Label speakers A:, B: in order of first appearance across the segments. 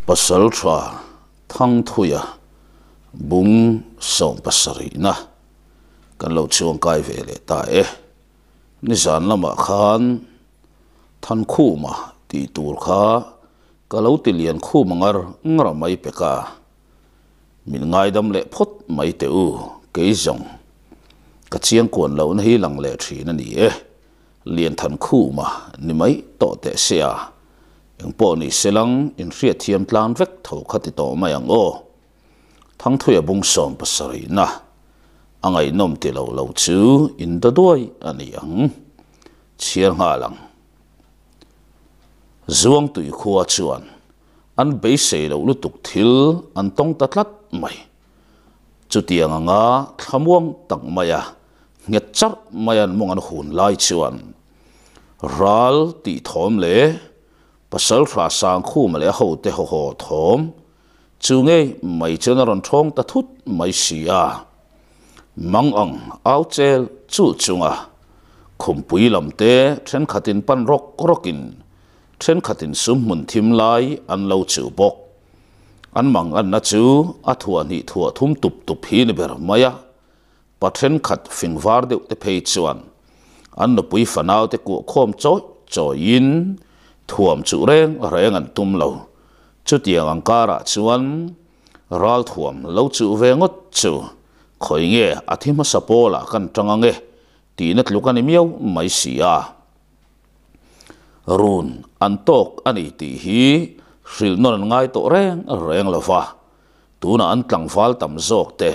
A: Pasalṭha Thangthuia bung sawmpasarihna kan lo chuangkai ve leh ta e. Nizan lamah khan Thankhuma tih tur kha ka lo ti lian khum ngar ngar mai pek a. Min ngaidam leh phawt mai teh u, kei zawng ka chiangkuan lohna hi lang leh thin a ni e. Lianthankhuma ni mai tawh teh se a, engpawh ni se lang inhriatthiam tlan vek tho kha ti tawh mai ang aw. Thangthuia bung 70 na a ngaihnawm ti lo lo chu in da duai a ni ang. Chhiar nghal ang. Zuangtui khua chuan an beisei loh lutuk thil an tawng ta tlat mai. Chutiang anga thlamuang tak maia nghet charh mai an mawng an hun lai chuan ral tih thawm leh Pasalṭha Sangkhuma leh a hote haw haw thawm chu ngei mai chuan a rawn ṭhawng ta thut mai si a. Mang ang au chel chul chunga khumpui lam te ṭhenkhatin pan rawk rawkin ṭhenkhatin sumhmun thim lai an lo chuh bawk. An mang anna chu a thuah hnih thuah thum tup tup hi ni ber mai a, pa thenkhat fing var deuh te phei chuan an nupui fanau te kuah khawm chawi chawiin thuam chuh reng reng an tum lo. Chutiang ang karah chuan ral thuam lo chuh ve ngawt chu khawi nge a thi hmasa pawlah kan tang ange tihna tluk a ni miau mai si a. Run an tawk a ni tih hi hrilh nawn an ngai tawh reng reng lo va, tunah an tlangval tam zawk te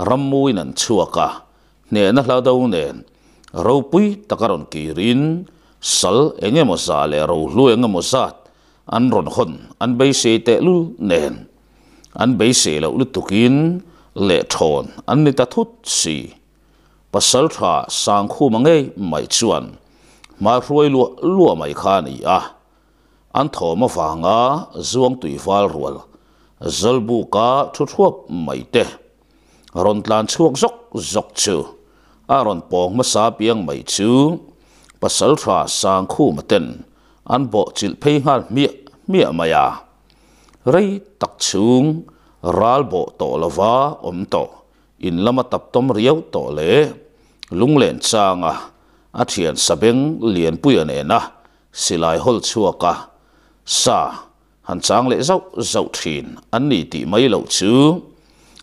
A: rammuin an chhuak a, hnehna hla do nen ropui taka rawn kirin sal eng emaw zah leh rohlu eng emaw zat an rawn hawn an beisei tehlul nen an beisei loh lutukin lehṭhawn an ni ta thut si. Pasalṭha Sangkhuma ngei mai chuan hma hruai luah luah mai kha a ni a, an thawm avanga Zuangtui val rual Zawlbuka thu thuap mai te rawn tlan chhuak zawk zawk chu a rawn pawng hmasa piang mai chu Pasalṭha Sangkhuma ten an bawhchilh phei nghal hmiah hmiah mai a, rei tak chhung ral bawh tawh lova awm tawh In lama tap tawm riau tawh leh lunglen changa a thian sabeng lianpuia nena silai hawl chhuak a sa han chang leh zauh zauh thin an ni tih mai loh chu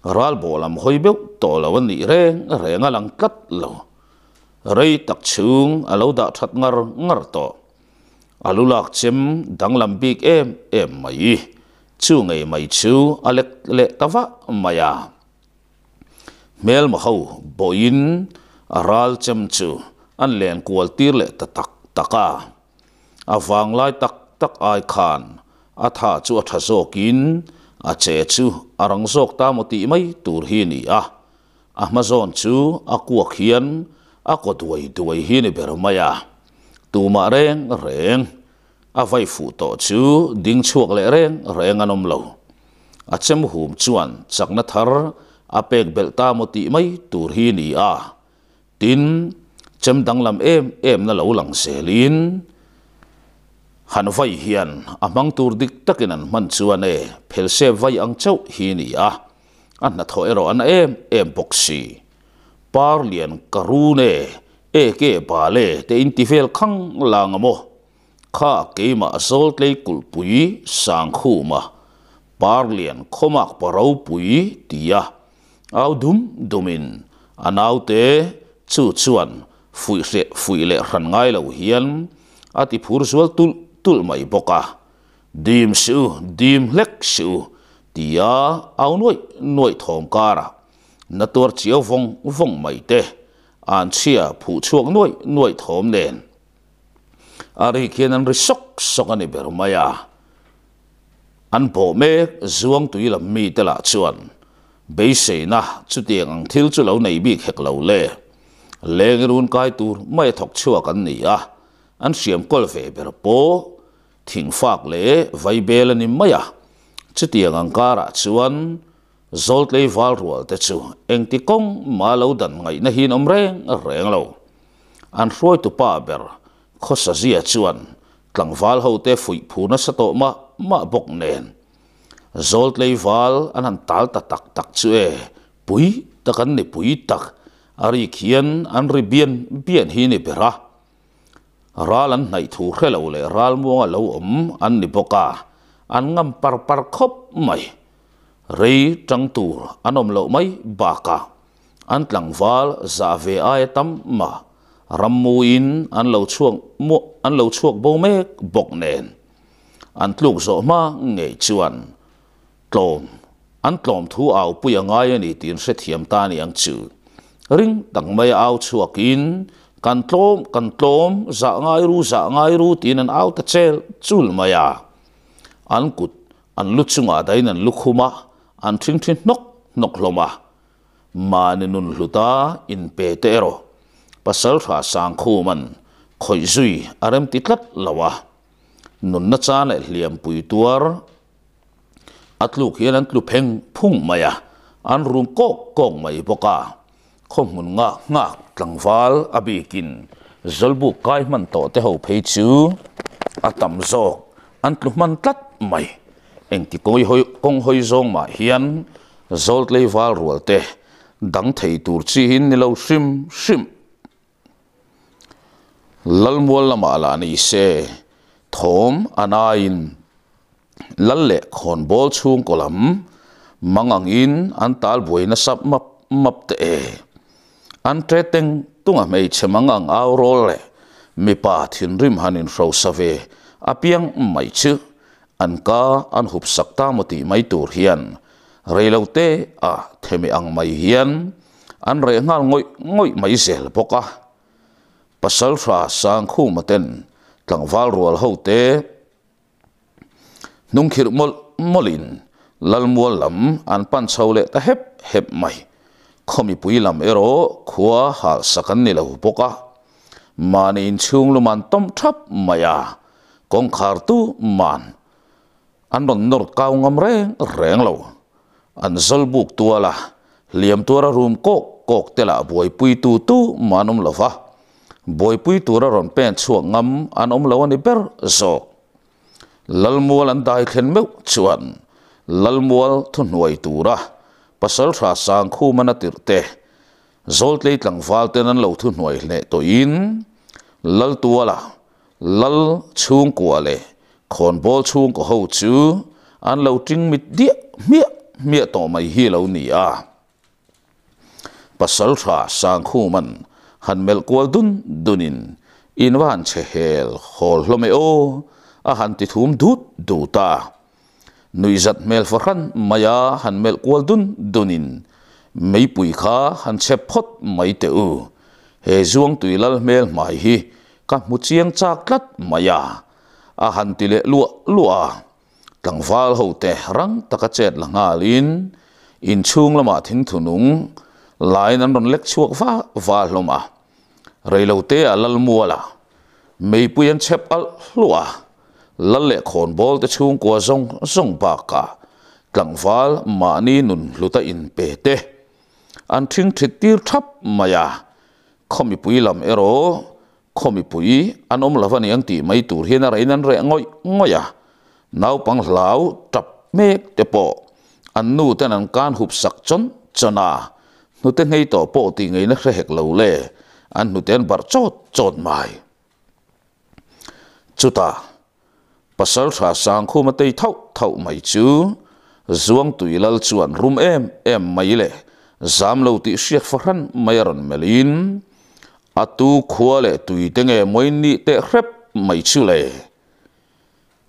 A: ralbawh lam hawi beuh tawh lo a nih reng reng a lang tlat lo. Rei tak chhung a lo dah that ngar ngar tawh. A lu lak chem danglam bik em em mai. Chu ngei mai chu a lek leh ta vah mai a. Hmelma ho bawiin a ral chem chu an len kual tir leh ta tak tak a. A vanglai tak tak ai khan a tha chu a tha zawkin a che chu a rang zawk ta maw tih mai tur hi a ni a. A hma zawn chu a kuak hian a kaw duai duai hi ni ber mai a. Tumah reng reng a vai fuh tawh chu ding chhuak leh reng reng an awm lo. A chem hum chuan chakna thar a pek belh ta maw tih mai tur hi ni a. Tin, chem danglam em em na lo lang zelin han vai hian a hmang tur dik takin an hman chuan e phel sep vai ang chauh hi ni a. A hnathawh erawh a na em em bawk si. Par lian ka run e, eke bale te in ti vel khang lang a maw? Kha keimah Zawltlei kulhpui Sangkhuma Parlian khawmak pa ropui tia au dum dumin a naute chu chuan fuih hreh fuih leh hran ngai lo hian a ti phur zual tulh tulh mai bawk a. Dim si u, dim hlek si u tia au nuaih nuaih thawm karah na tuar chiau vawng vawng mai te an chhia phuh chhuak nuaih nuaih thawm nen. A rik hian an ri sawk sawk a ni ber mai a. An bawh mek zuang tui lam mite lah chuan beiseina chutiang ang thil chu lo nei bik hek lo le. Leng run kai tur mai a thawk chhuak an ni a, an hriam kawl ve ber pawh thingfak leh vaibel a ni mai a. Chutiang ang karah chuan Zawltlei val rual te chu engti kawng mah lo dan ngaihna hi an awm reng reng lo. An hruaitu pa ber Khawsazia chuan tlangval ho te fuih phu nasa tawh mah mah bawk nen. Zawltlei val an han tal ta tak tak chu e, pui tak an ni pui tak, a rik hian an ri bian bian hi ni ber a. Ral an hnaih thu hre lo leh ral muanga lo awm an ni bawk a, an ngam par par khawp mai. Rei tang tur an awm loh mai bakah an tlangval zah ve aia tam mah rammuin an lo chhuak an lo chhuak bo mek bawk nen an tluk zawh hma ngei chuan tlawm an tlawm thu au pui a ngai a ni tiin hrethiam ta a ni ang chu. Ring tak mai a au chhuakin kan tlawm kan tlawm zah ngai ru zah ngai ru tiin an au ta chel chul mai a. An kut an lu chungah dahin an lukhum a, an thingthi hnawk hnawk hlawm a. Mahni nun hluta inpe te erawh Pasaltha Sangkhuman khawih zui a remti tlat lo a. Nunna chan leh hliampui tuar a tluk hian an tlu pheng phung mai a, an rum kawk kawk mai bawk a. Khaw hmun ngak nghak tlangval a bikin Zawlbuk kai hman tawh te ho phei chu a tam zawk an tlu hman tlat mai. Engti kawng hawi zawng mah hian Zawltlei val rual te dang thei tur chi hi ni lo hrim hrim. Lalmual lamah lah ni se thawm a naiin Lal leh khawnbawl chhungkaw lam mang angin an tal buai nasa map map teh e. An ṭe teng tunga hmeichhe mang ang au rawl leh mipa thinrim han inhrosa ve apiang mai chu an ka an hup sak ta maw tih mai tur hian reilote a themi ang mai hian an reh nghal ngawih ngawih mai zel bawk a. Pasalṭha Sangkhuma ten tlangval rual hote Hnungkhirh mawlh mawlhin Lalmual lam an pan chho leh ta hep hep mai. Khaw mipui lam erawh khua halsak an ni lo bawk a. Mahni inchhung lum an tawm thap mai a, kawngkhar tu man an rawn nawr kau ngam reng reng lo. An zawlbuk tual a, hliam tuara rum kawk kawk te lah buaipui tu tu mah an awm lo va. Buaipui tura rawn pen chhuak ngam an awm lo a ni ber zawk. Lalmual an dai thlen meuh chuan Lalmual thuhnuai tura Pasaltha Sangkhumana tirh te, Zawltlei tlangval ten an lo thuhnuai hleh tawhin Laltuala Lal chhungkua leh khawnbawl chhungkaw ho chu an lo ting mit diah hmiah hmiah tawh mai hi lo ni a. Pasaltha Sangkhuman han melh kual dun dunin in va han che hel hawl hlawm e aw a han ti thum dut dut a. Nuihzat hmel fahran maia han melh kual dun dunin meipui kha han chep phawt mai teh u. He Zuangtui lal hmel hmai hi ka hmu chiang chak tlat mai a, a han ti leh luah luah a. Tlangval hote rang taka chet la nghalin inchhung lamah thingthunung laiin an rawn lek chhuak va va hlawm a. Reilote ah Lalmuala meipui an chhep alh hluah a, Lal leh khawnbawl te chhungkua zawng zawng bakah tlangval mahni nun hluta inpe te an thingthit tir thap mai a, khaw mipui lam erawh Khaw mipui an awm lo a ni ang tih mai tur hian a rain an reh ngawih ngawih a, naupang hlau tap mek te pawh an nu ten an kan hup sak chawn chawn a, hnute nghei tawh pawh tih ngeina hre hek lo le, an hnute an barh chawt chawt mai. Chutah Pasaltha Sangkhuma tei thauh thauh mai chu Zuangtui lal chuan rum em em mai leh zam lo tih hriat fahran mai a rawn melhin a tu khua leh tui te nge mawi nih teh hrep mai chu le.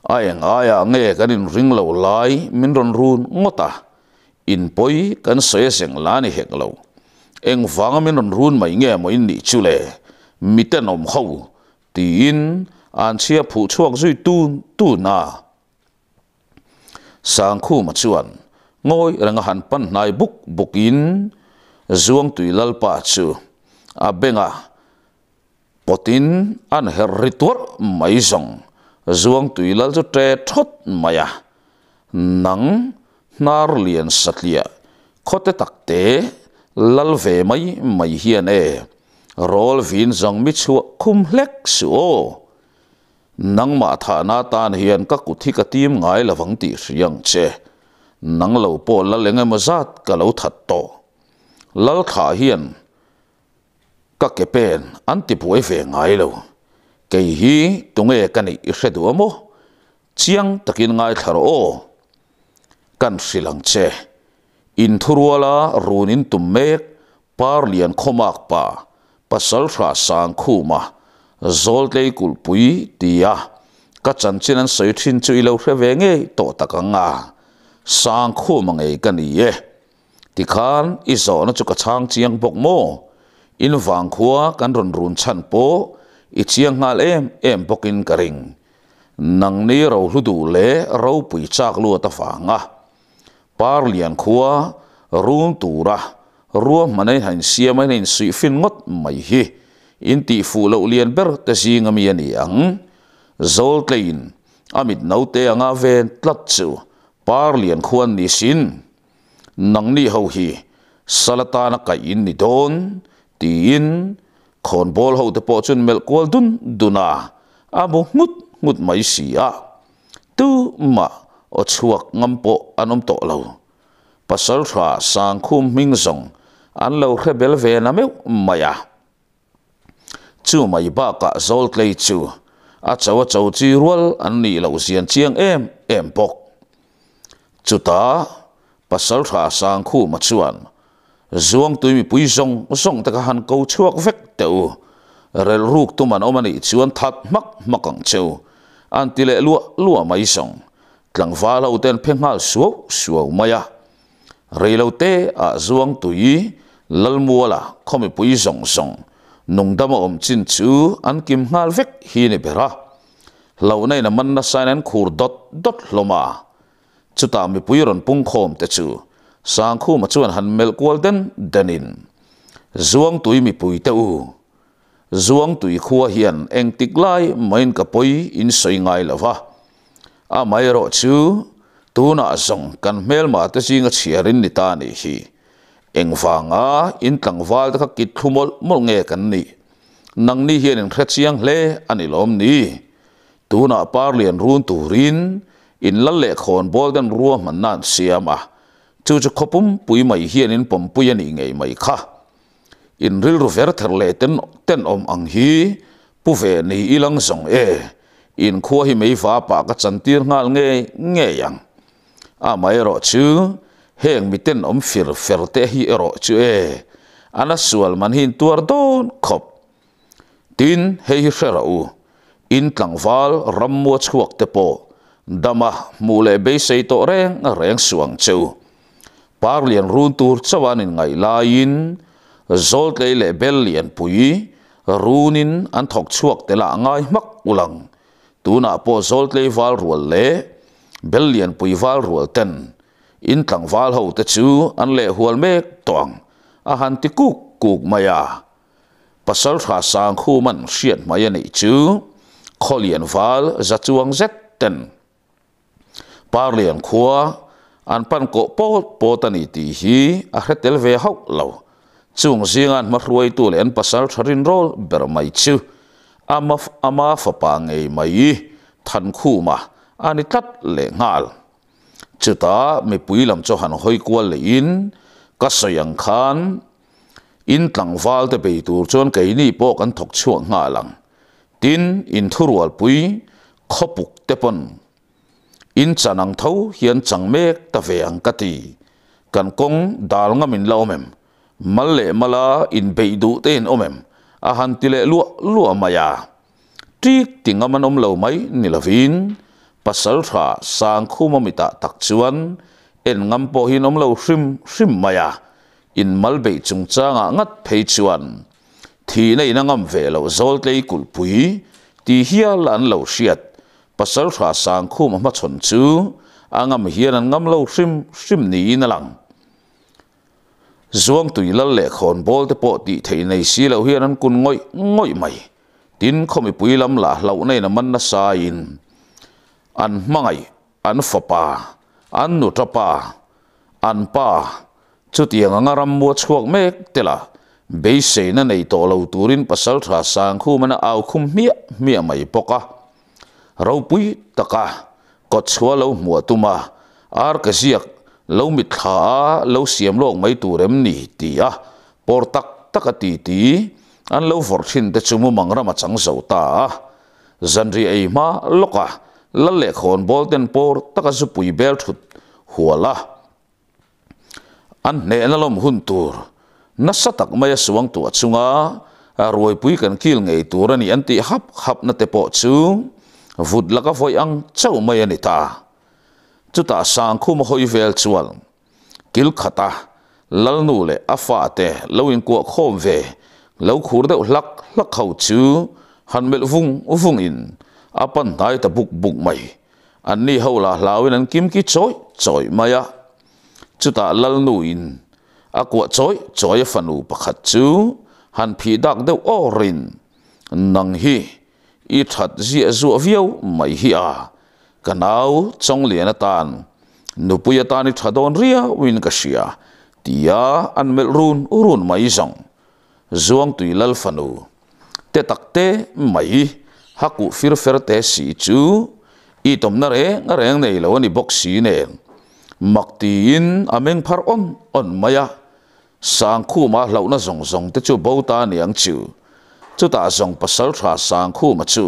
A: A eng aiah nge kan inring lo lai min rawn run ngawt a, inpawi kan sawi a zeng la ni hek lo. Engvanga min rawn run mai nge mawi nih chu le, mitenawm ho Tiin an chhia phuh chhuak zui tun tun a. Sangkhuma chuan ngawi renga han pan hnai buk bukin Zuangtui Lalpa chu a benga pawtin an herh ri tuarh mai zawng Zuangtui Lal chu ṭe thawt mai a. Nang hnar lian satliah khawte takte lal ve mai mai hian e. Rawl vin zawng mi chhuah khum hlek suh aw. Nangmah thahna tan hian ka kut hi ka tim ngai lovang tih hria ang che. Nang lo pawh lal eng emaw zat ka lo that tawh. Lal thlah hian ka ke pen an ti buai ve ngai lo. Kei hi tunge ka nih i hre duh a maw? Chiang takin ngaithla rawh aw. Kan hrilh ang che. Inthuruala run in tum mek Parlian khawmak pa Pasalhra Sangkhuma Zawltlei kulhpui tia ka chanchin an sawi thin chu i lo hre ve ngei tawh tak ang a, Sangkhuma ngei ka ni e. Tikhan i zawhna chu ka chhang chiang bawk maw? In vangkhua kan rawn run chhan pawh i chiang nghal em em bawkin ka ring. Nangni rohlu duh leh ropui chak luat avanga Parlian khua run tura ruahman a inhain siam a inhain suih fin ngawt mai hi in tih fuh loh lian ber te zing ami a ni ang. Zawltleiin a mit naute anga ven tlat chu Parlian khua an ni sin. Nangni ho hi sal atana kaih in ni dawn tiin khawnbawl ho te pawh chuan melh kual dun dun a, a bu nghut nghut mai si a. Tumah aw chhuak ngam pawh an awm tawh lo. Pasaltha Sangkhum hming zawng an lo hre bel ve na meuh mai a. Chu mai bakah Zawltlei chu a cho a cho chi rual an nih loh zian chiang em em bawk. Chutah Pasaltha Sangkhuma chuan Zuangtui mipui zawng zawng te kha han ko chhuak vek teh u, relhruk tum an awm a nih chuan that hmak hmak ang che u, an ti leh luah luah mai zawng. Tlangval ho te an phe nghal suau suau mai a. Reilo te ah Zuangtui Lalmuala khaw mipui zawng zawng nungdam a awm chin chu an kim nghal vek hi ni ber a. Hlauhna in a man nasa in an khur dawt dawt hlawm a. Chutah mipui rawn pungkhawm te chu Sangkhuma chuan han melh kual den den in, Zuangtui mipui te u, Zuangtui khua hian engtik lai mahin ka pawi in sawi ngai lo va, amaherawh chu tunah zawng kan hmelma te zinga chhiar in ni ta nih hi. Engvanga in tlangval te kha kit thlu mawlh mawlh nge kan nih? Nangni hian in hre chiang hle a ni lawm ni? Tunah Parlian run turin in lal leh khawnbawl den ruahmanna an siam a, chu chu khawpum pui mai hian in pawmpui a nih ngei mai kha. In rilru ver ther leh ten tenawm ang hi pu ve ni i lang zawng e, in khua hi mei vapah ka chantir nghal ngei ngei ang. Amaherawh chu heng mi tenawm fir fer te hi erawh chu e, a na sual man hi in tuar dawn khawp. Tin, hei hi hre rawh u, in tlangval rammua chhuak te pawh dama hmuh leh beisei tawh reng reng suh ang che u. Parlian run tur chauh an inngaih laiin Zawltlei leh Bel lianpui runin an thawk chhuak tel ah ngai hmak ulang. Tunah pawh Zawltlei val rual leh Bel lianpui val rual ten in tlangval ho te chu an leh hual mek tawh ang a han ti kuk kuk mai a. Pasaltha Sangkhuman hriat mai a nih chu Khawlian val za chuang zet ten Parlian khua an pan kawh pawt pawt a ni tih hi a hre tel ve hauh lo. Chung zinga an hmahruaitu leh an pasaltha rinrawl ber mai chu ama ama fapa ngei mai Thankhuma a ni tlat leh nghal. Chutah mipui lam chu han hawi kual lehin ka sawi ang khan In tlangval te bei tur chuan keini pawh kan thawk chhuak nghal ang. Tin, in thurualpui khawpuk te pawn in chan ang tho hian chang mek ta ve ang ka ti. Kan kawng dal ngam in la awm em? Mal leh mala in beih duh te in awm em? A han ti leh luah luah mai a. Ṭik ti ngam an awm lo mai ni lovin Pasalṭha Sangkhuma mitah tak chuan en ngam pawh hi an awm lo hrim hrim mai a. In mal beih chungchangah ngat phei chuan thihna in a ngam ve loh Zawltlei kulhpui tih hial an lo hriat. Pasalṭha Sangkhuma hmachhawn chu a ngam hian an ngam lo hrim hrim niin a lang. Zuangtui lal leh khawnbawl te pawh tih theih nei si loh hian an kun ngawih ngawih mai. Tin, khaw mipui lam lah hlauhna in a man nasain an hmangaih an fapa, an nuṭa pa, an pa, chutiang anga rammua chhuak mek te lah beiseina nei tawh lo turin Pasalṭha Sangkhuman a au khum hmiah hmiah mai bawk a. Ropui taka kawtchhuah lo hmuah tum a, ar ke ziak Lo mitthla a lo siam lawk mai tur em ni? ti a pawr tak tak a titi an lo vawrh thin te chu mumang ram a chang zo ta a. Zanriah ei hma lawk a lal leh khawnbawl ten pawr tak a zupui bel thut hual a. An hnehna lawm hun tur nasa tak mai a suangtuah chunga ruaipui kan kil ngei tur a ni an tih hap hapna te pawh chu vut laka vawi ang chauh mai a ni ta. Chutah Sangkhuma hawi vel chuan kil khata Lalnu leh a fate lo inkuah khawm ve lo khur deuh hlak hlak ho chu han melh vung vungin a pan hnai ta buk buk mai. Anni ho lah hlauin an kimki chawih chawih mai a. Chutah Lalnuin a kuah chawih chawih a fanu pakhat chu han phih dak deuh awrin, Nang hi i that ziah zuah viau mai hi a, ka nau Chawnglian atan nupui atan i tha dawn riauin ka hria, tia an melh run run mai zawng. Zuangtui Lal fanu te tak te mai ha kuh fir fer te si chu i tawmna reng reng nei lo a ni bawk si nen mak tiin a meng phar awn awn mai a, Sangkhuma hlauhna zawng zawng te chu bo ta aniang chu. Chutah zawng pasal tha Sangkhuma chu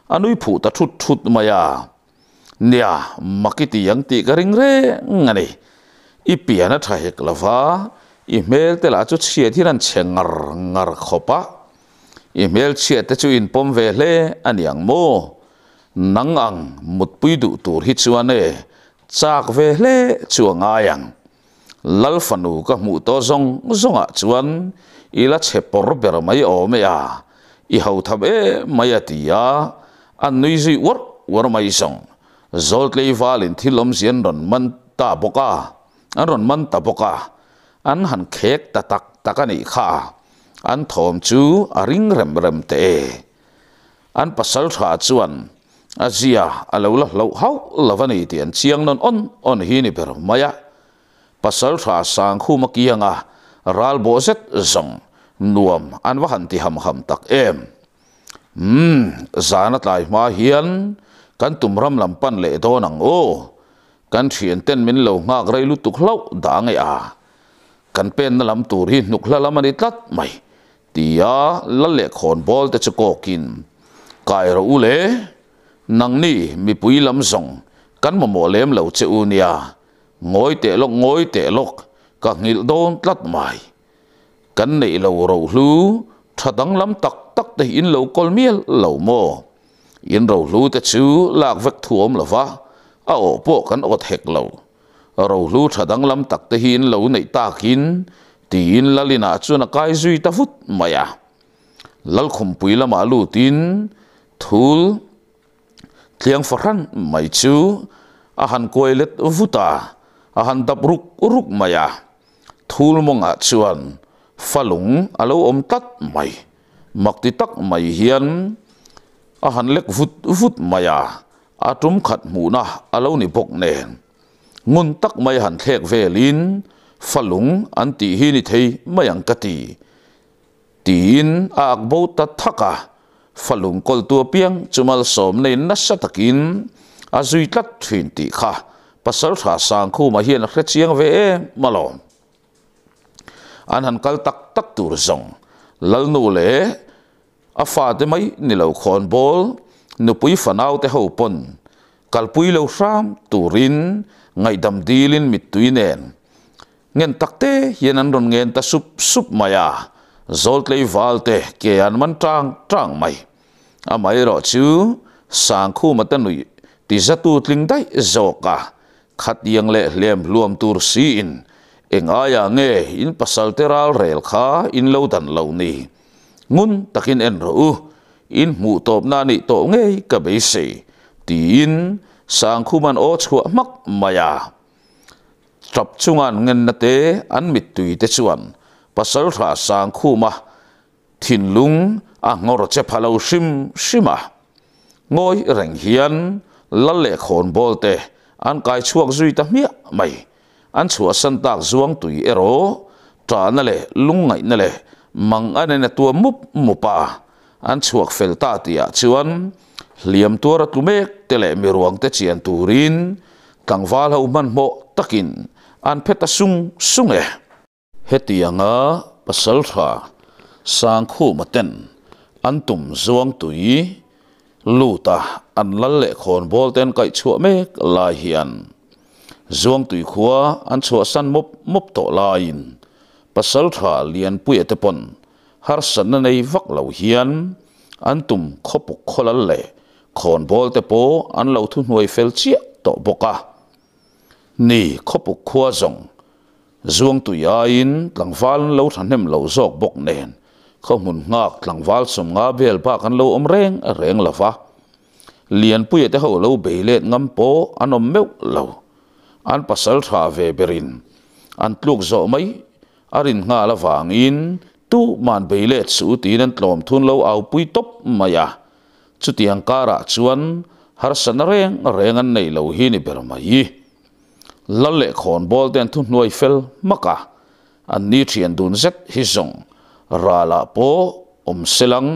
A: a nui phuh ta thut thut mai a. Nia, mak i ti ang tih ka ring reng a ni. I pian a tha hek lo va, i hmel te lah chu chhiat hian an chhe ngar ngar khawp a. I hmel chhiat te chu inpawm ve hle a ni ang maw? Nang ang mutpui duh tur hi chuan e, chak ve hle chu a ngai ang. Lal fanu ka hmuh tawh zawng zawngah chuan i la chhe pawr ber mai awm e a, i ho tham em mai a ti a, an nui zui uar uar mai zawng. Zawltlei valin thil awmzia an rawn man ta bawk a, an rawn man ta bawk a, an han khek ta tak tak a nih kha, an thawm chu a ring rem rem teh e. An pasal tha chuan a zia a lo la hlauh hauh lo a ni tih an chiang nawn awn awn hi ni ber mai a. Pasal tha Sangkhuma kianga ral bawh zet zawng nuam an va han ti ham ham tak em. Umm, zan a tlai hma hian kan tum ram lam pan leh dawn ang aw. Kan thian ten min lo nghak rei lutuk hlauh dah ngei a. Kan penna lam tur hi hnuk hla lam a ni tlat mai. Tia lal leh khawnbawl te chu kawkin, Kai rawh u le, nangni mipui lam zawng kan mamawh lem lo che u nia, ngawi teh lawk ngawi teh lawk ka nghilh dawn tlat mai. Kan neih lo rohlu tha danglam tak tak te hi in lo kawl mial lo maw? In rohlu te chu lak vek thu awm lo va, a awh pawh kan awt hek lo. Rohlu tha danglam tak te hi in lo neih takin tiin Lalinah chuan a kai zui ta vut mai a. Lalkhumpui lamah lutin thul tliang fahran mai chu a han kuai let vut a, a han dap ruk ruk mai a. Thul mawngah chuan falung a lo awm tlat mai. Makti tak mai hian a han lek vut vut mai a. A tum khat hmuhna a lo ni bawk nen, ngun tak mai han thlek velin falung an tih hi ni thei mai ang ka ti, tiin a ak bo ta thak a. Falung kawltu apiang chu malsawm neiin nasa takin a zui tlat thin tih kha Pasaltha Sangkhuma hian a hre chiang ve em alawm. An han kal tak tak tur zawng Lalnu leh A fate mai ni lo khawnbawl nupui fanaute ho pawn kalpui lo hram turin ngaihdam dilin mittui nen ngen takte hian an rawn ngen ta sup sup mai a, Zawltlei valte ke an man tang tang mai. Amaherawh chu Sangkhuma te nuih tizatu tling daih zawk a, khatiang leh hlem hluam tur siin eng aiah nge in pasalte ral rel kha in lo dan lo ni? Ngun takin en rawh u, in hmuh tawpna a nih tawh ngei ka beisei, tiin Sangkhuma'n aw chhuah hmak mai a. Tap chunga an ngenna te, an mittui te chuan Pasaltha Sangkhuma thinlung a nghawr che pha lo hrim hrim a. Ngawi reng hian lal leh khawnbawl te an kai chhuak zui ta hmiah mai. An chhuahsan tak zuang tui erawh ṭahna leh lungngaihna leh mang a nen a tuam mup mup a, an chhuak fel ta tihah chuan hliam tuar a tlu mek te leh miruang te chian turin Tlangval ho hmanhmawh takin an phe ta sung sung e. Hetianga pasaltha Sangkhuma ten an tum zuang tui lut a an lal leh khawnbawl te an kaih chhuah mek lai hian Zuangtui khua an chhuahsan mawp mawp tawh laiin pasaltha Lianpuia te pawn harsatna nei vak lo hian an tum khawpuk khawlal leh khawnbawl te pawh an lo thuhnuai fel chiah tawh bawk a. Ni khawpuk khua zawng Zuangtui aiin tlangval an lo thahnem lo zawk bawk nen khaw hmun nghak tlangval 50 vel bak an lo awm reng reng lo va. Lianpuia te ho lo bei let ngam pawh an awm meuh lo. An pasal tha ve berin an tluk zawh mai A rin nghal avangin tuman bei let suh tiin an tlawm thun lo au pui tawp mai a. Chutiang karah chuan harsatna reng reng an neih lo hi ni ber mai. Lal leh khawnbawl te an thuhnuai fel hmak a, an ni thian dun zet hi zawng ralah pawh awm selang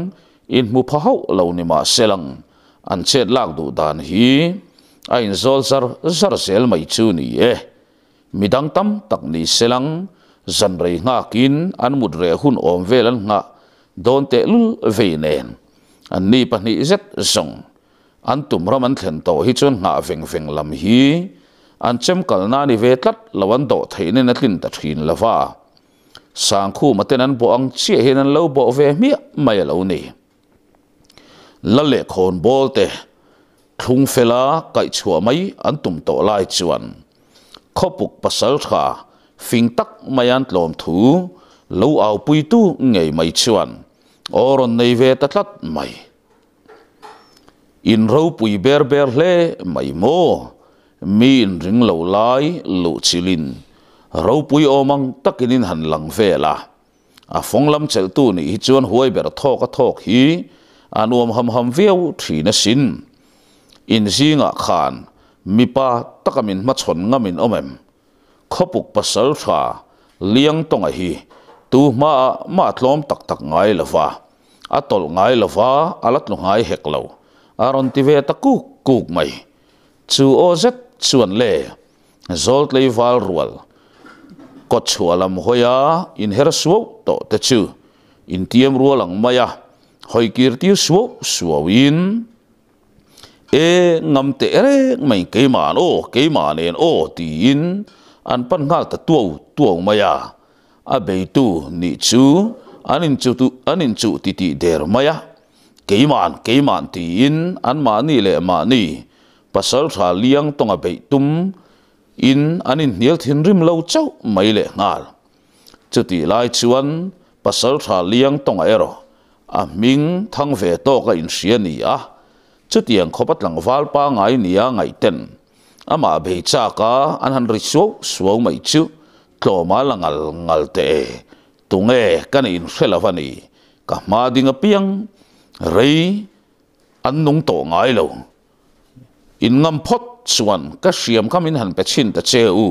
A: inhmu pha hauh lo ni mah selang an chet lak duh dan hi a inzawl zar zar zel mai chu ni e. Mi dang tam tak ni selang, zan rei nghakin an mut reh hun awm vel an nghah dawn tehlul vei nen. An ni pahnih zet zawng an tum ram an thlen tawh hi chuan nghah veng veng lam hi an chem kalna ni ve tlat lo an dawh theih nen a tlin ta thin lo va. Sangkhuma ten an bawh ang chiah hian an lo bawh ve hmiah mai a lo ni. La leh khawnbawl te thlung fela kaihchhuah mai an tum tawh lai chuan khawpuk pasal tha fing tak mai an tlawm thu lo aupuitu ngei mai chuan aw rawn nei ve ta tlat mai. In ropui ber ber hle mai maw? Mi inring lo lai luhchilhin ropui awm ang takin in han lang vel a. A fawng lam chelhtu nih hi chuan huai ber thawk a thawk hi a nuam ham ham viau thin asin. In zingah khan mipa taka min hmachhawn ngam in awm em? Khawpuk pasal tha Liangtawnga hi tu hmaah mah tlawm tak tak ngai lo va, a tawlh ngai lo va, a la tlu ngai hek lo, a rawn ti ve ta kuk kuk mai. Chu aw zet chuan le Zawltlei val rual kawtchhuah lam hawia inher suau tawh te chu intiam rual ang mai a, hawi kir tir suau suauin, E, ngam teh reng mai keima'n aw, keimah nen aw tiin an pan nghal ta tuau tuau mai a, a beitu nih chu an inchuh an inchuh titih der mai a, keima'n keima'n tiin anmahni leh mahni Pasalṭha liang tawnga beih tum in an inhnial thinrim lo chauh mai leh nghal. Chutih lai chuan Pasalṭha liang tawnga erawh a hming thang ve tawk a inhria ni a, chutiang khawp a tlangval pangai nia ngaihten amah bei chak a an han ri suau suau mai chu tlawma la ngal ngal teh e, tunge ka nih inhre lo a ni, ka hma ding apiang rei an nung tawh ngai lo. In ngam phawt chuan ka hriam kha min han pe chhin ta che u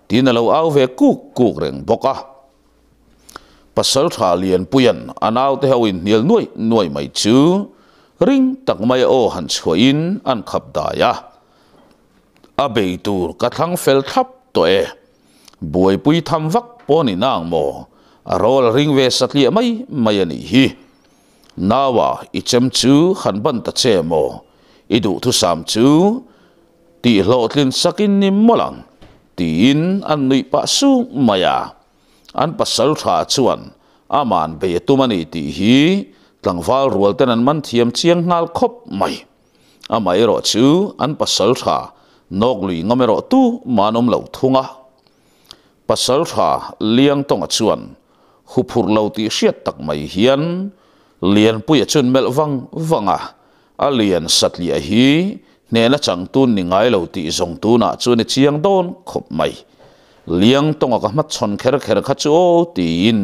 A: tiin a lo au ve kuk kuk reng bawk a. Pasal tha Lianpuia'n a naute ho inhnial nuai nuai mai chu ring tak mai a aw han chhuahin an khap dai a. A bei tur ka thlang fel thlap tawh e. Buaipui tham vak pawh ni nang maw? A rawl a ring ve satliah mai mai a nih hi. Naua, i chem chu han ban ta che maw? I duhthusam chu tih hlawhtlin sakin ni mawlh ang, tiin an nuih pah sung mai a. An pasal tha chuan aman bei a tum a ni tih hi tlangval rual ten an man thiam chiang nghal khawp mai. Amaherawh chu an pasal tha nawk lui ngam erawh tu man awm lo thung a. Pasal tha Liangtawnga chuan huphurh lo tih hriat tak mai hian Lianpuia chuan melh vang vang a, a lian satliah hi hnehna changtun ni ngai lo tih zawng tunah chuan i chiang dawn khawp mai. Liangtawnga ka hmachhawn kher kher kha chu aw tiin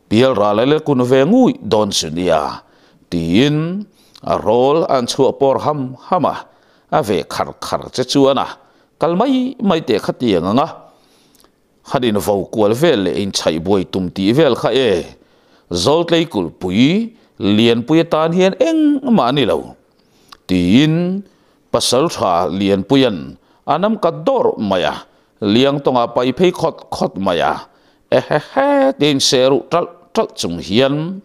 A: pialral a le kun ve ngui dawn chu nia tiin a rawl an chhuah pawr ham ham a, a ve khar khar che chuan a Kal mai mai teh kha tiang ang a, han invo kual vel leh inchhaih buai tum tih vel kha e, Zawltlei kulhpui Lianpui atan hian engmah a ni lo, tiin Pasaltha Lianpuia'n A nam kat dawrh mai a, Liangtawnga pai phei khawt khawt mai a, Ehehe tiin se ruh ṭalh ṭalh chung hian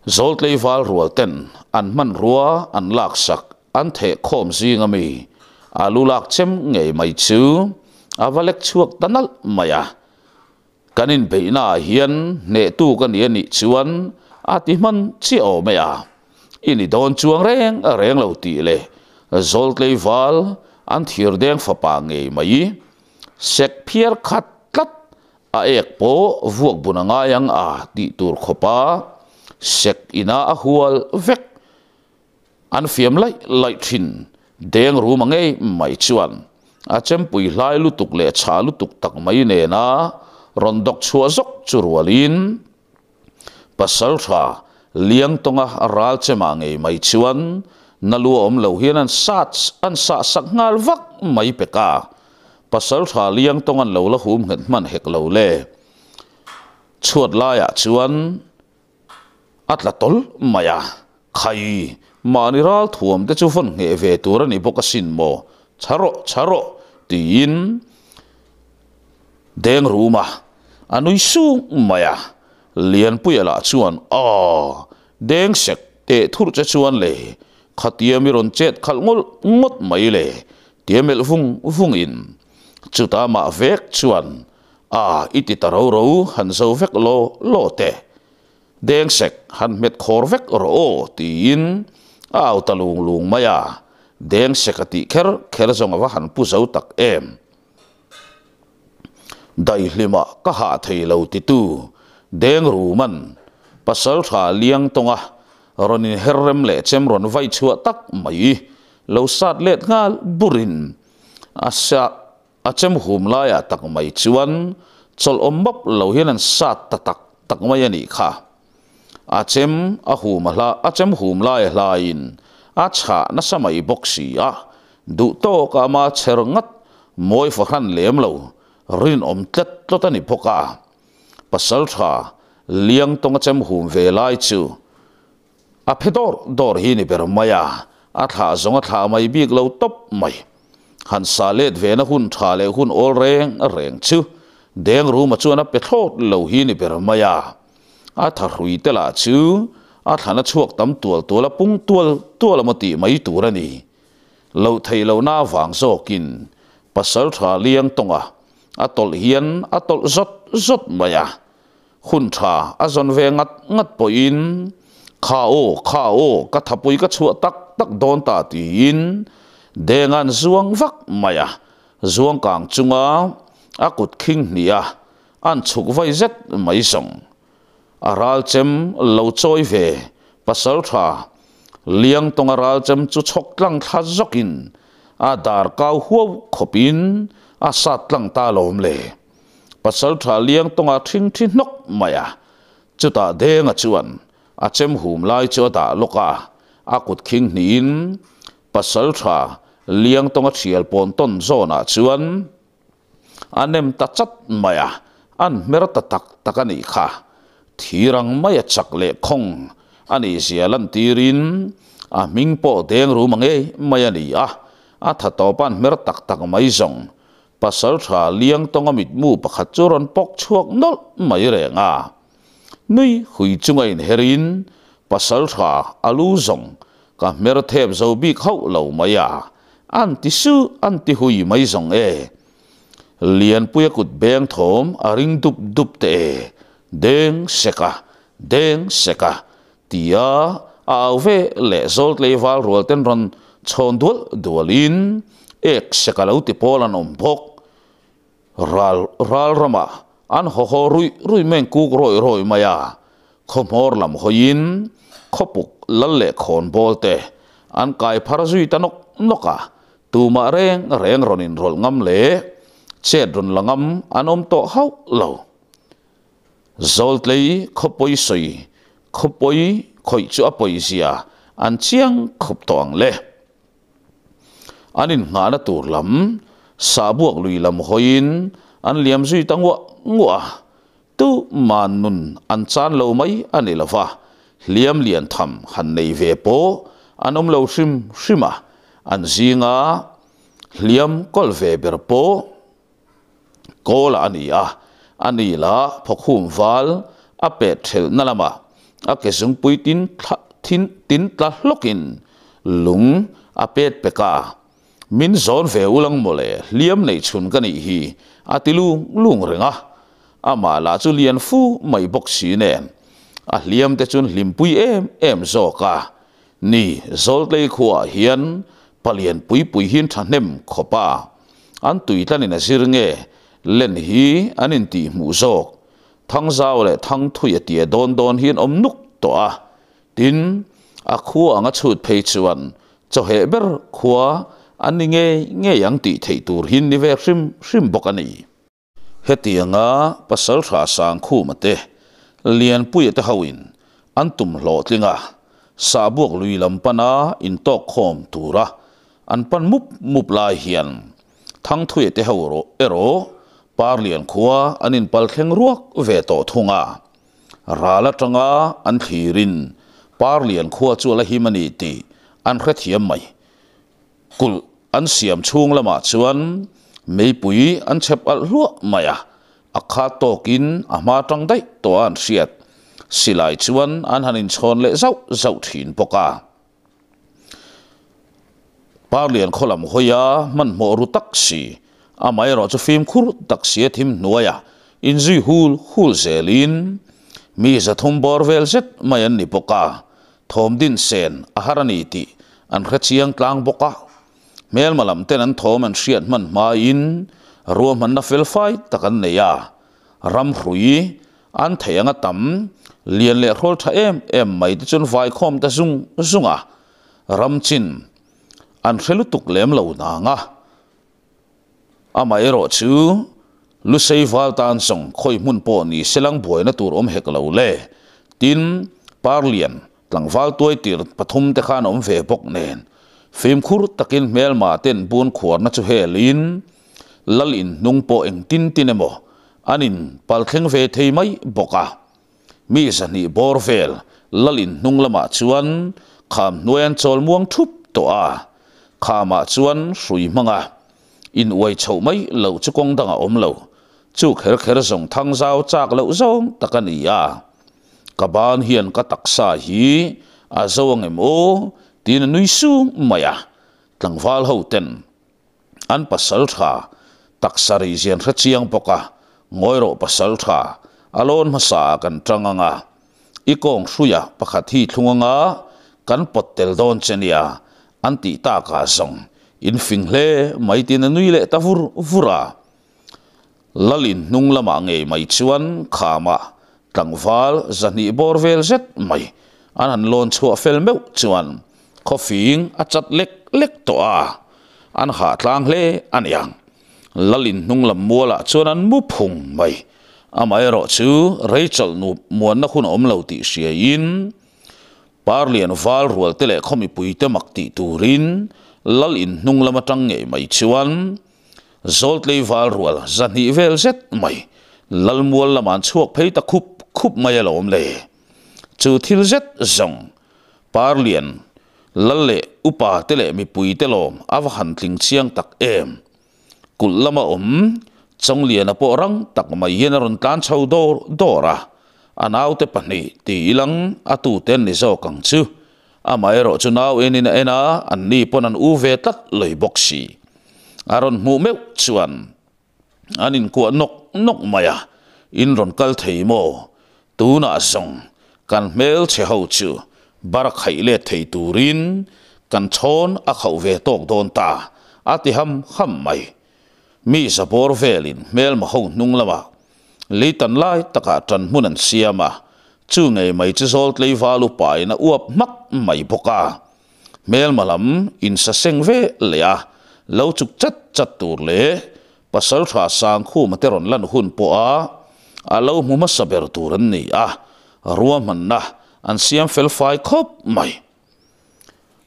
A: Zawltlei val rual ten an hmanrua an laksak an theh khawm zing ami a lu lak chem ngei mai chu a va lek chhuak ta nalh mai a. Kan inbeihna ah hian hnehtu ka ni a nih chuan a ti hman chiah awm e a. I ni dawn chuang reng reng lo tih leh Zawltlei val an thirdeng fapa ngei mai sek phiar khat tlat A ek pawh vuak bun a ngai ang a tih tur khawpa sek ina a hual vek. An fiam laih laih thin deng rum a ngei mai chuan a chempui hlai lutuk leh chhah lutuk tak mai nena rawn dawk chhuah zawk chu rualin Pasaltha Liangtawnga ral chemah ngei mai chuan na lu a awm lo hian an sat an sah sak nghal vak mai pek a. Pasaltha Liangtawng an lo la hum nghet hman hek lo le. Chhuat laiah chuan a tla tawlh mai a, Khai, mahni ral thuam te chu vawn ngheh ve tur a ni bawk asin maw? Chha rawh, chha rawh, tiin deng rum a, a nui sung mai a. Lianpuia lah chuan, Aw, deng sek teh thurh che chuan le, khatia mi rawn chet khalh ngawlh ngawt mai le, tia melh vung vungin chutah mah vek chuan, A, i ti ta ro ro, han zo vek law law teh. Deng sek han hmet khawr vek rawh aw tiin a au ta lung lung mai a, deng sek a tih kher kher zawng a va han pu zo tak em. Daihlimah ka hah thei lo titu deng ruman pasal tha liang tawnga rawn inher rem leh chem rawn vai chhuah tak mai lo sat let nghal burin a A chem hum laiah tak mai chuan chawlh awm map lo hian an sat ta tak tak mai a nih kha. A chem a hum a hla a chem hum lai a hlaiin a chhah nasa mai bawk si a, duh tawk a ama chher ngat mawi fahran lem lo rinawm tlet tlawt a ni bawk a. Pasaltha Liangtawng a chem hum ve lai chu A phe dawr dawr hi ni ber mai a, a thlah zawng a thlah mai bik lo tawp mai. Han sa let ve na hun tha leh hun awl reng reng chu deng ruma chuan a pe thlawt lo hi ni ber mai a. A thahrui te lah chu a thlan a chhuak tam tual tual a pung tual tual a maw tih mai tur a ni. Loh theih lohna avang zawkin Pasaltha Liangtawnga a tawlh hian a tawlh zawt zawt mai a. Hun tha a zawn ve ngat ngat pawhin, Kha aw, kha aw, ka thapui ka chhuah tak tak dawn ta tiin Denga'n zuang vak mai a, zuang kang chunga a kut khing hnih a, an chhuk vai zet mai zawng. A ralchem lo chawi ve pasal tha Liangtawnga ralchem chu chhawk tlang thla zawkin a dar kau huau khawpin a sat tlang ta lawm le. Pasalṭha Liangtawnga ṭhing ṭhi hnawk mai a, chutah Denga chuan a chem hum lai chu a dah lawk a, a kut khing hnihin Pasalṭha Liangtawnga ṭhial pawn tawn zawnah chuan a nem ta chat mai a, an hmer ta tak tak a nih kha. Thir ang maia chak leh khawng a nih zia lantirin a hming pawh Deng rum a ngei mai a ni a, a tha tawp an hmer tak tak mai zawng. Pasalṭha Liangtawnga mitmu pakhat chu rawn pawk chhuak nawlh mai reng a. Nui hui chunga inherin Pasalṭha a lu zawng ka hmer thep zo bik hauh lo mai a, an ti su an ti hui mai zawng e. Lianpuia kut beng thawm a ring dup dup teh e, deng sek a, deng sek a, tia a au ve leh Zawltlei val rual ten rawn chhawn dual dualin ek sek a lo ti pawl an awm bawk. Ral ral ramah an haw haw ruih ruih meng kuk rawih rawih mai a, khaw hmawr lam hawiin khawpuk lal leh khawn bawl te an kai phar zui ta nawk nawk a, tumah reng reng rawn inrawlh ngam leh chet rawn la ngam an awm tawh hauh lo. Zawltlei khawpawi sawi khawpawi khawih chu a pawi zia an chiang khawp tawh ang le. An inngahna tur lam sahbuak lui lam hawiin an liam zui ta nguah nguah a, tu man nun an chan lo mai a ni lova, hliam lian tham han nei ve pawh an awm lo hrim hrim a, an zinga. Hliam kawl ve ber pawh Kawla a ni a, a ni lah phawkhum val a pet thelhna lamah a ke zungpui tin thla thin tin tla hlawkin lung a pet pek a. Min zawn ve ulang mawle, hliam nei chhun ka nih hi a ti lung lung reng a. Amah lah chu lian fu mai bawk si nen a hliam te chuan hlimpui em em zawk a. Ni, Zawltlei khuaah hian palian pui pui hian thahnem khawp a, an tuitlanin a zir nge len hi an intihhmuh zawk. Thangzau leh Thangthui a tia dawn dawn hian awm nuk tawh a, tin, a khua anga chhut phei chuan chawheh ber khua an ni ngei ngei ang tih theih tur hi ni ve hrim hrim bawk a ni. Hetianga Pasalṭha Sangkhuma te, Lianpuia te hoin an tum hlawhtling a, sahbuak lui lam pana intawkkhawm tura an pan mup mup lai hian Thangthuia te ho erawh Parlian khua an inpal thleng ruak ve tawh thung a. Ral atanga an thlirin Parlian khua chu a la him a ni tih an hrethiam mai. Kulh an siam chhung lamah chuan meipui an chhep alh hluah mai a, a khat tawkin a hma tang daih tawh a an hriat. Silai chuan an han inchhawn leh zauh zauh thin bawk a. Parlian khaw lam hawia hmanhmawh ru tak si, amaherawh chu fimkhur tak si a thim hnuaia inzui hul hul zelin mi 300 bawr vel zet mai an ni bawk a. Thawm din sen a har a ni tih an hre chiang tlang bawk a. Hmelma lam ten an thawm an hriat hman hmain ruahmanna fel fai tak an nei a. Ram hrui an theih anga tam lian leh hrawl tha em em mai te chuan vaikhawm ta zung zung a. Ram chin an hre lutuk lem lo nang a. Amaherawh chu, Lusei val tan zawng khawi hmun pawh ni selang buaina tur awm hek lo le. Tin, Parlian tlangval tuai tir pathum te khan awm ve bawk nen, fimkhur takin hmelma ten bun khuarna chu helin, Lal in hnung pawh engtin tin emaw an in palthleng ve thei mai bawk a. Mi 200 bawr vel Lal in hnung lamah chuan kham hnuai an chawl muang thup tawh a, khamah chuan hrui hmanga in uai chhoh mai loh chu kawng dangah awm lo, chu kher kher zawng thang zau chak loh zawng tak a ni a. Ka ban hian ka taksa hi a zo ang em aw tiin a nui sung mai a, tlangval ho ten An pasal tha taksa rih zian hre chiang bawk a, ngawi rawh pasal tha, a lawn hmasa ah kan tang ang a, i kawng hruia pakhat hi thlung anga kan pawt tel dawn che nia, an tih tak ah zawng in fing hle mai tiin a nui leh ta vur vur a. Lalin hnung lamah ngei mai chuan khamah tlangval 200 bawr vel zet mai an han lawn chhuah fel meuh chuan khawfing a chat lek lek tawh a, an hah tlang hle a niang. Lalin hnung lam mualah chuan an mu phung mai. Amaherawh chu Rachel nu muanna hun a awm lo tih hriaiin Parlian val rual te leh khaw mipuite mak tih turin Lalin hnung lam atang ngei mai chuan Zawltlei val rual 200 vel zet mai Lalmual lamah an chhuak phei ta khup khup mai alawm le. Chu thil zet zawng Parlian Lal leh upa te leh mipui te lawm a va han tling chiang tak em. Kulh lama awm Chawngliana pawh rang tak mai hian a rawn tlan chho dawr dawr a, a naute pahnih ti ilang a tute an ni zawk ang chu. Amaherawh chu nau enin a en a, anni pawn an u ve tlat lei bawk si. A rawn hmuh meuh chuan an inkuah nawk nawk mai a, In rawn kal thei maw? Tunah zawng kan hmelchhe ho chu bar khaih let thei turin kan chhawn a khauh ve tawk dawn ta, a ti ham ham mai. Mi zabawr velin hmelma ho hnung lamah leitan lai takah ṭan hmun an siam a, chu ngei mai chu Zawltlei val upain a uap hmak mai bawk a. Hmelma lam insaseng ve leh a, lo chuk chat chat tur leh Pasalṭha Sangkhuma te rawn lan hun pawha a lo hmu hmasa ber tur an ni a, ruahmanna an siam fel fai khawp mai.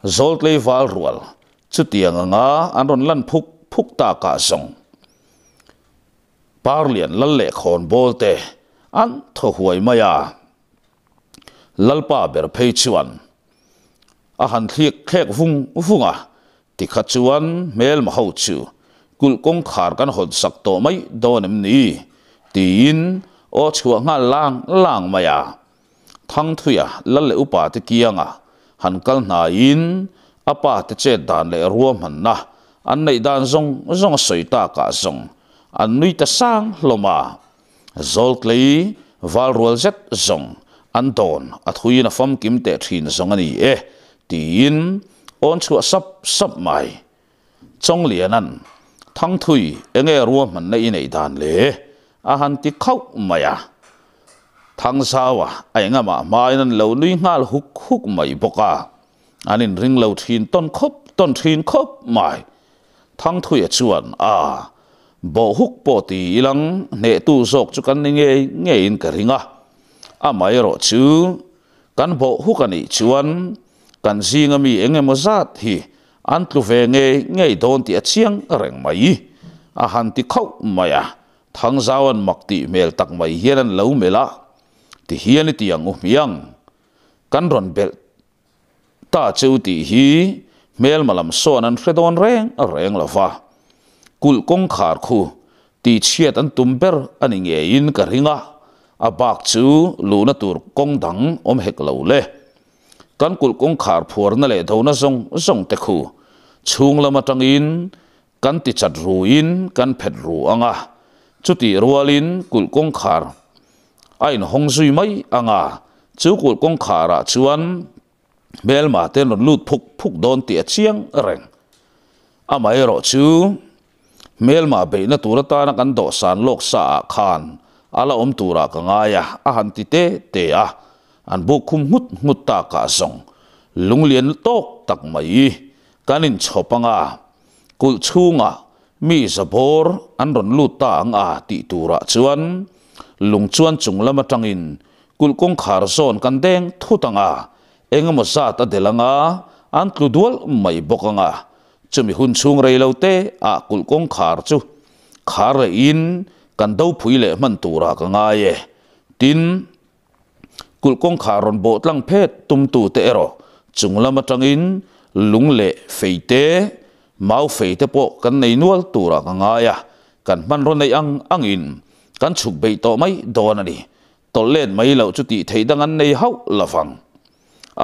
A: Zawltlei val rual chutiang anga an rawn lan phuk phuk takah zawng Parlian lal leh khawnbawl te an thaw huai mai a. Lalpa ber phei chuan a han thlik thlek vung vung a. Tikha chuan hmelma ho chu kulh kawngkhar kan hawn sak tawh mai dawn em ni? Tiin aw chhuah nghal lang lang mai a. Thangthuia lal leh upa te kianga han kal hnaiin a pa te chet dan leh ruahmanna an neih dan zawng zawng a sawi takah zawng an nui ta sang hlawm a. Zawltlei val rual zet zawng an dawn a thuiin a famkim teh thin zawng a ni e tiin awn chhuah sap sap mai. Chawngliana'n, Thangthui, enge ruahmanna i neih dan le? a han ti khauh mai a. Thangzaua a engamah hmain an lo nui nghal huk huk mai bawk a. An inring lo thin tawn khawp tawn thin khawp mai. Thangthuia chuan, A, bawhhuk pawh ti ilang hnehtu zawk chu kan ni ngei ngeiin ka ring a. Amaherawh chu kan bawhhuk a nih chuan kan zinga mi eng emaw zat hi an tlu ve ngei ngei dawn tih a chiang reng mai. A han ti khauh mai a, Thangzaua'n mak tih hmel tak mai hian an lo melh a, Ti hian i ti ang u hmiang, kan rawn belh ta che u tih hi hmelma lam sawn an hre dawn reng reng lo va, kulh kawngkhar khu tihchhiat an tum ber a ni ngeiin ka ring a, a bak chu luhna tur kawng dang awm hek lo le. Kan kulh kawngkhar phuarna leh dona zawng zawng te khu chhung lam atangin kan ti chat ruin kan phet ru ang a, chutih rualin kulh kawngkhar a inhawng zui mai ang a, chu kulh kawngkharah chuan hmelma te an rawn lut phuk phuk dawn tih a chiang reng. Amaherawh chu hmelma beihna tur atana kan dawhsan lawk sa ah khan a la awm turah ka ngai a, a han ti te te a, an buk khum nghut nghut takah zawng lunglian tawk tak mai kan inchhawp ang a, kulh chhungah mi zabawr an rawn lut ta ang a tih turah chuan lung chuan chung lam atangin kulh kawngkhar zawn kan deng thut ang a, engemaw zat a del ang a, an tlu dual mai bawk ang a, chumi hun chhung rei lo te ah kulh kawngkhar chu khar rehin kan do phui leh hman turah ka ngai e. Tin, Kulh kawngkhar rawn bawh tlang phet tumtute erawh chung lam atangin lung leh fei te, mau fei te pawh kan nei nual turah ka ngai a, kan hmanraw neih ang angin kan chhuk beih tawh mai dawn a ni. Tawlh let mai loh chu tih theih dang an nei hauh lovang.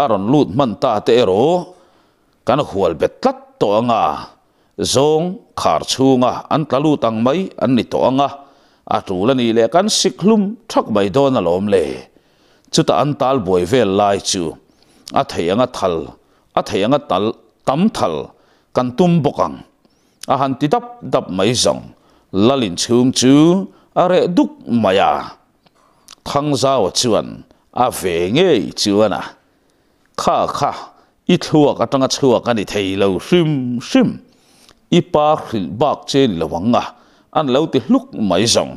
A: A rawn lut hman ta te erawh kan hual bet tlat tawh ang a, zawng khar chhunga an tla lut ang mai an ni tawh ang a, a tul a nih leh kan sik hlum thak mai dawn alawm le. Chutah an tal buai vel lai chu a thei anga thal, a thei anga tal tam thal kan tum bawk ang. A han ti dap dap mai zawng, lal inchhung chu a reh duk mai a. Thangzaua chuan a ve ngei chuan a Kha kha, i thluak atanga chhuak a ni thei lo hrim hrim. I pa hrilh bak che ni lo ang a, an lo ti hluk mai zawng.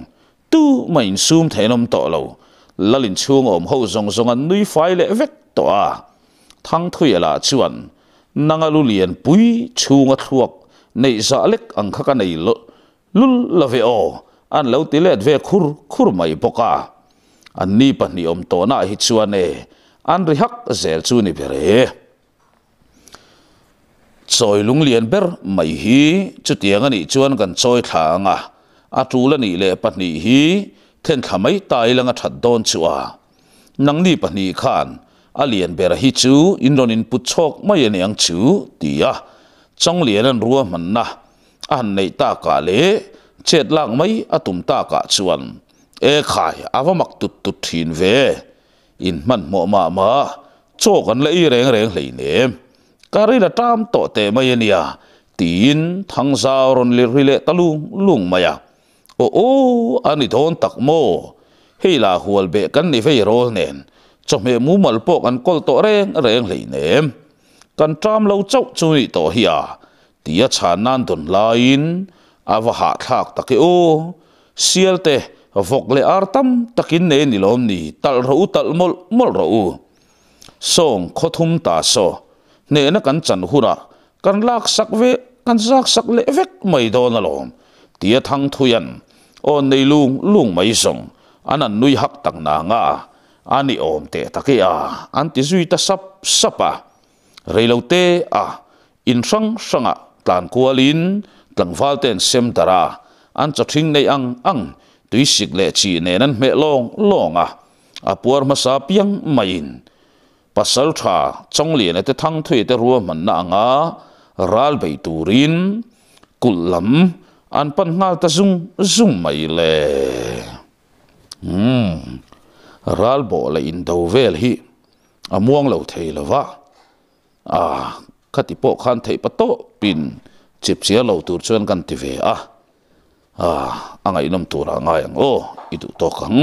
A: Tu mah insum thein awm tawh lo. Lal inchhung awm ho zawng zawng an nui fai leh vek tawh a. Thangthuia lah chuan, Nanga lu lian pui chhunga thluak neih zah lek ang kha ka nei lul lo ve aw, an lo ti let ve khur khur mai bawk a. An ni pahnih awm tawhnaah hi chuan e, an ri hak zel chu ni ber e. Chawi lunglian ber mai hi chutiang a nih chuan kan chawi thla ang a, a tul a nih leh pahnih hi then thla mai ta ilang a that dawn chu a. Nangni pahnih khan a lian ber hi chu in rawn input chhawk mai a ni ang chu ti a, Chawngliana'n ruahmanna a han neih takah leh chet lak mai a tum takah chuan E khai, a va mak tut tut thin ve. In hmanhmawh mah mah, chaw kan la ei reng reng hleinem. Ka ril a ṭam tawh teh mai a nia, tiin Thangzau rawn lir ri leh ta lung lung mai a. Aw aw, a ni dawn tak maw? Hei lah hual beh kan ni vei rawl nen, chawhmeh mumal pawh kan kawl tawh reng reng hleinem. Kan ṭam lo chauh chu nih tawh hi a, tia chhan nan dawn laiin a va hahthlak tak e aw. Sial te, vawk leh ar tam takin nei ni lawm ni, talh rawh u, talh mawlh mawlh rawh u. Sawng khaw thum ta saw, hnehna kan chan hunah kan lak sak ve, kan zak sak leh vek mai dawn alawm, tia Thangthuia'n awn nei lung lung mai zawng an an nui hak tak nang a, a ni awm teh tak e a, an ti zui ta sap sap a. Reilote a, in hrang hrangah. tlan kualin tlangval te an sem darh a, an chaw ṭhing neih ang ang tuisik leh chi nen an hmeh lawng lawng a, a puar hmasa piang maiin Pasalṭha Chawngliana te Thangthuia te ruahmanna anga ral bei turin kulh lam an pan nghal ta zung zung mai le. Umm, ral bawh leh indo vel hi a muang lo thei lo va, a khati pawh khan theih pa tawpin chipchiar lo tur chuan kan ti ve a, a ngaihnawm turah ngai ang aw, i duh tawk ang.